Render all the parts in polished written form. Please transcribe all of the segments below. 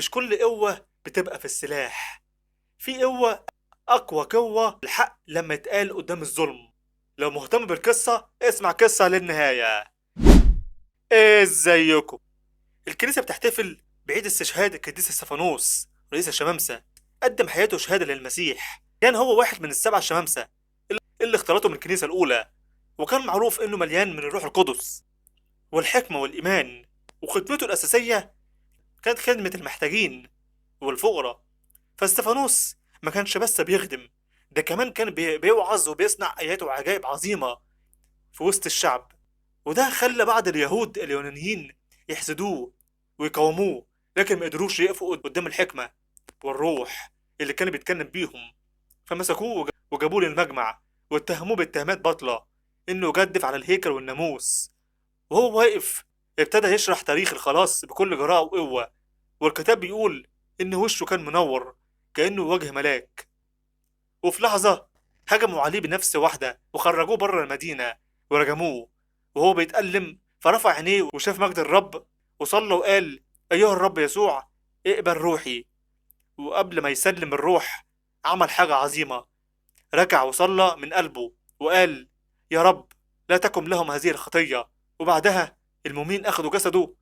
مش كل قوة بتبقى في السلاح، في قوة أقوى قوة الحق لما يتقال قدام الظلم. لو مهتم بالقصة اسمع قصة للنهاية. ازيكم؟ الكنيسة بتحتفل بعيد استشهاد القديس استفانوس رئيس الشمامسة. قدم حياته شهادة للمسيح. كان هو واحد من السبع شمامسة اللي اختارته من الكنيسة الأولى، وكان معروف إنه مليان من الروح القدس والحكمة والإيمان، وخدمته الأساسية كانت خدمة المحتاجين والفقراء. فاستفانوس ما كانش بس بيخدم، ده كمان كان بيوعظ وبيصنع آيات وعجائب عظيمة في وسط الشعب، وده خلى بعض اليهود اليونانيين يحسدوه ويقاوموه، لكن ما قدروش يقفوا قدام الحكمة والروح اللي كان بيتكلم بيهم. فمسكوه وجابوه للمجمع واتهموه باتهامات باطلة إنه جدف على الهيكل والناموس. وهو واقف ابتدى يشرح تاريخ الخلاص بكل جراءة وقوة، والكتاب بيقول إن وشه كان منور كأنه وجه ملاك. وفي لحظة هجموا عليه بنفس واحدة وخرجوه بره المدينة ورجموه وهو بيتألم. فرفع عينيه وشاف مجد الرب وصلى وقال: أيها الرب يسوع اقبل روحي. وقبل ما يسلم الروح عمل حاجة عظيمة، ركع وصلى من قلبه وقال: يا رب لا تكن لهم هذه الخطية. وبعدها المؤمنين أخذوا جسده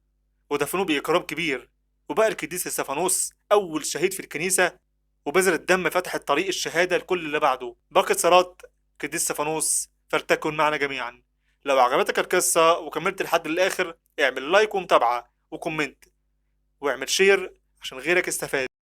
ودفنوه بإكرام كبير. وبقى القديس استفانوس أول شهيد في الكنيسة، وبذرة دم فتحت طريق الشهادة لكل اللي بعده. باقة صلاة قديس استفانوس فلتكن معنا جميعا. لو عجبتك القصة وكملت لحد الآخر اعمل like ومتابعة و comment واعمل share عشان غيرك يستفاد.